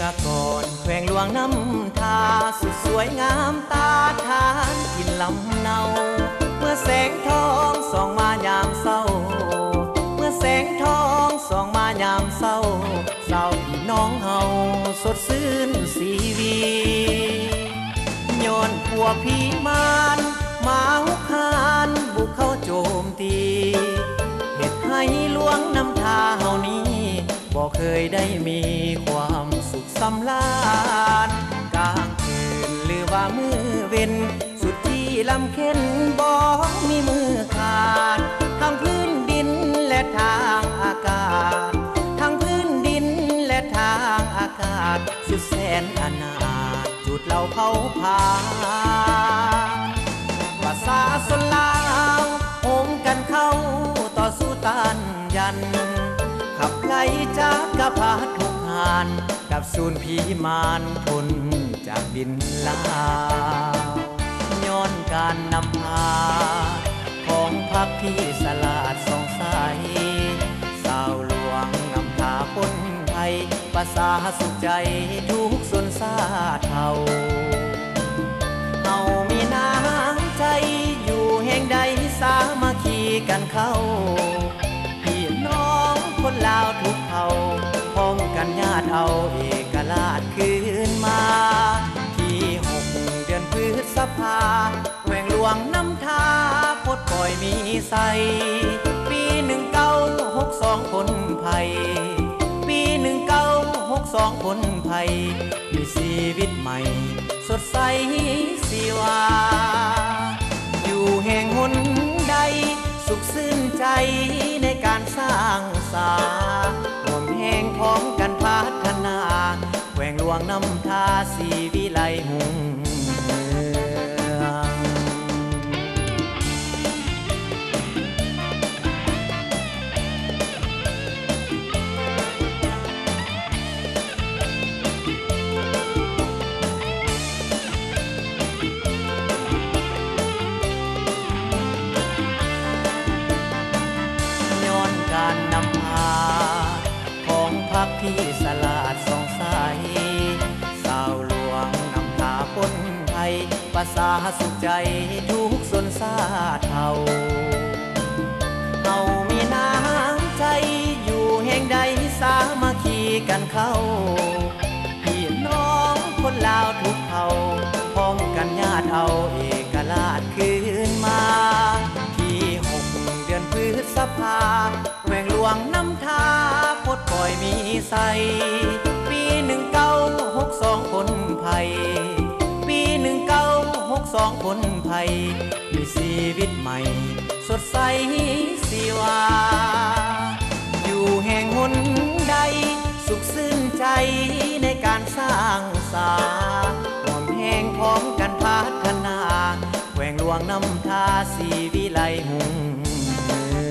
ນະຄອນແຂວງຫຼວງນ້ຳທາ ສຸດສວຍງາມຕາທານ ຖິ່ນລຳເນົາ ເມື່ອແສງທອງສ່ອງມາຍາມເຊົ້າ ເມື່ອແສງທອງສ່ອງມາຍາມເຊົ້າ ຊາວພີ່ນ້ອງເຮົາສົດຊື່ນຊີວິດ ຍ້ອນພວກຜີມານມາຮຸກຮານ ບຸກເຂົ້າໂຈມຕີ ເຮັດໃຫ້ຫຼວງນ້ຳທາເຮົານີ້ ບໍ່ເຄີຍໄດ້ມີຄວາມສຸກສຳລານ ກາງຄືນຫຼືວ່າມື້ເວັນ ສຸດທີ່ລຳເຄັນບໍ່ມີມື້ຂາດ ທັງພື້ນດິນ ແລະ ທາງອາກາດ ທັງພື້ນດິນ ແລະ ທາງອາກາດ ສຸດແສນອະນາດ ຈູດເຫຼົ່າເຜົາຜານ ປະຊາຊົນລາວ ໂຮມກັນເຂົ້າຕໍ່ສູ້ຕ້ານຢັນ ຂັບໄລ່ຈັກກະພັດຮຸກຮານ ກັບສູນຜີມານພົ້ນຈາກດິນລາວ ຍ້ອນການນຳພາຂອງພັກທີ່ສະຫຼາດສ່ອງໃສ ຊາວຫຼວງນ້ຳທາພົ້ນໄພ ປະຊາສຸກໃຈທຸກຊົນຊາດເຜົ່າ ເຮົາມີນ້ຳໃຈ ຢູ່ແຫ່ງໃດສາມັກຄີກັນເຂົ້າ ພີ່ນ້ອງຄົນລາວທຸກເຜົ່າ ພ້ອມກັນຍາດເອົາເອກະລາດຄືນມາ ທີຫົກເດືອນພຶດສະພາ ແຂວງຫຼວງນ້ຳທາປົດປ່ອຍມີໄຊ ປີໜຶ່ງເກົ້າຫົກສອງພົ້ນໄພ ປີໜຶ່ງເກົ້າຫົກສອງພົ້ນໄພ ມີຊີວິດໃໝ່ສົດໃສຊີວາ ຢູ່ແຫ່ງຫົນໃດສຸກຊື່ນໃຈໃນການສ້າງສາ ຮ່ວມແຮງພ້ອມກັນພັດທະນາ ແຂວງຫຼວງນ້ຳທາສີວິໄລຮຸ່ງເຮືອງ ຍ້ອນການນຳພາ ຂອງພັກທີ່ສະຫຼາດສ່ອງໃສ ຊາວຫຼວງນ້ຳທາພົ້ນໄພ ປະຊາສຸກໃຈທຸກຊົນຊາດເຜົ່າ ເຮົາມີນ້ຳໃຈ ຢູ່ແຫ່ງໃດສາມັກຄີກັນເຂົ້າ ພີ່ນ້ອງຄົນລາວທຸກເຜົ່າ ພ້ອມກັນຍາດເອົາເອກະລາດຄືນມາ ທີຫົກເດືອນພຶດສະພາ ແຂວງຫຼວງນ້ຳທາປົດປ່ອຍມີໄຊ ປີໜຶ່ງເກົ້າຫົກສອງພົ້ນໄພ ປີໜຶ່ງເກົ້າຫົກສອງພົ້ນໄພ ມີຊີວິດໃໝ່ສົດໃສຊີວາ ຢູ່ແຫ່ງຫົນໃດສຸກຊື່ນໃຈໃນການສ້າງສາ ຮ່ວມແຮງພ້ອມກັນພັດທະນາ ແຂວງຫຼວງນ້ຳທາສີວິໄລຮຸ່ງເຮື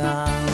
ອງ.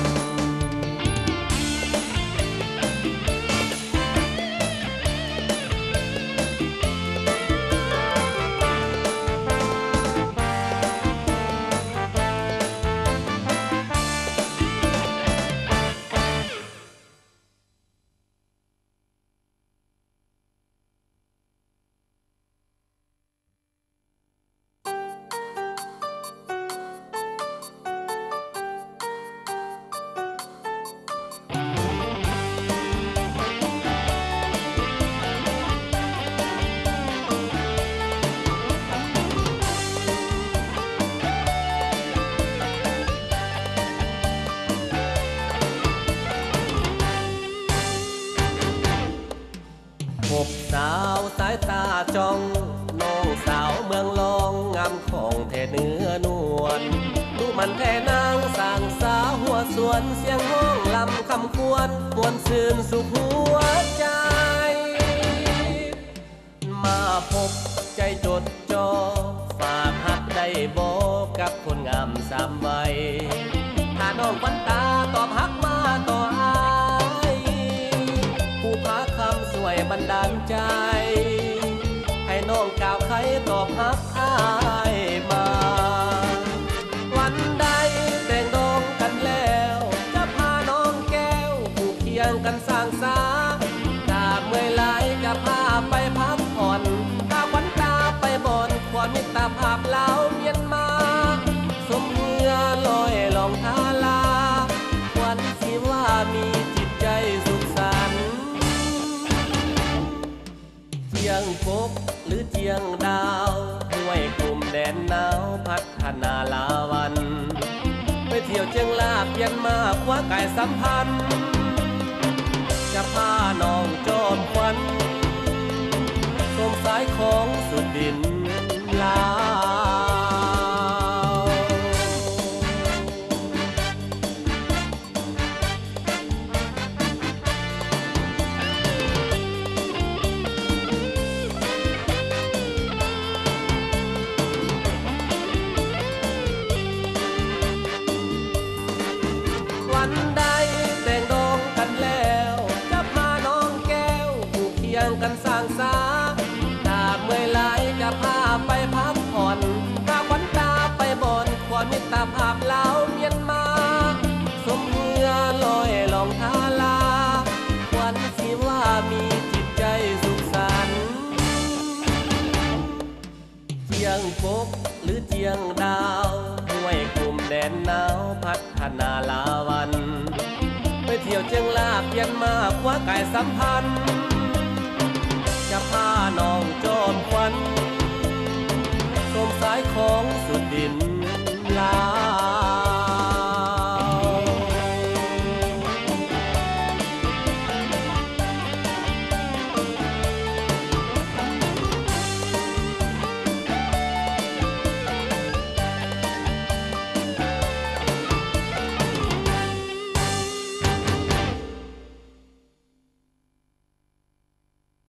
ພົບສາວສາຍຕາຈ້ອງ ນ້ອງສາວເມືອງລອງ ງາມຂອງແທ້ເນື້ອນວນ ດຸໝັ່ນແທ້ນາງ ສ້າງສາຫົວສວນ ສຽງຮ້ອງລຳຄຳຄວນ ມ່ວນຊື່ນສຸກຫົວໃຈ ມາພົບໃຈຈົດ ຈ່ອ ຝາກຮັກໄດ້ບໍ່ ກັບຄົນງາມສາມໄວ ຖ້ານ້ອງຂວັນຕາຕອບຮັກມາຕໍ່ອ້າຍ ຜູ້ພາຄຳຊ່ວຍບັນດານໃຈ ໃຫ້ນ້ອງກ້າວໄຂຕອບຮັກອ້າຍມາ ວັນໃດແຕ່ງດອງກັນແລ້ວ ຈະພານ້ອງແກ້ວ ຜູ້ຄຽງກັນສ້າງສາ ຖ້າເມື່ອຍຫຼາຍ ຽງກົກ ຫຼື ຈຽງດາວ ຫ້ວຍກຸ່ມແດນໜາວ ພັດທະນາລາວັນ ໄປທ່ຽວຈຽງລາກ ວຽນມາ ຄວ້າກາຍສຳພັນ ຈະພານ້ອງຈອມຂວັນ ຊົມສາຍຂອງສຸດດິນລາວ. ວັນໃດແຕ່ງດອງກັນແລ້ວ ຈະພານ້ອງແກ້ວ ຜູ້ຄຽງກັນສ້າງສາ ຖ້າເມື່ອຍຫຼາຍຈະພາໄປພັກຜ່ອນ ພາຂວັນຕາໄປບ່ອນ ຄວາມມິດຕະພາບລາວມຽນມາ ຊົມເຮືອລອຍລ່ອງທາລາ ຄວັນຊີວາມີຈິດໃຈສຸກສັນ. ຈຽງກົກ ຫຼື ຈຽງດາວ ຫ້ວຍກຸ່ມແດນໜາວ ພັດທະນາລາວັນ ໄປທ່ຽວຈຽງລາກ ວຽນມາ ຄວ້າກາຍສຳພັນ ຈະພານ້ອງຈອມຂວັນ ຊົມສາຍຂອງສຸດດິນ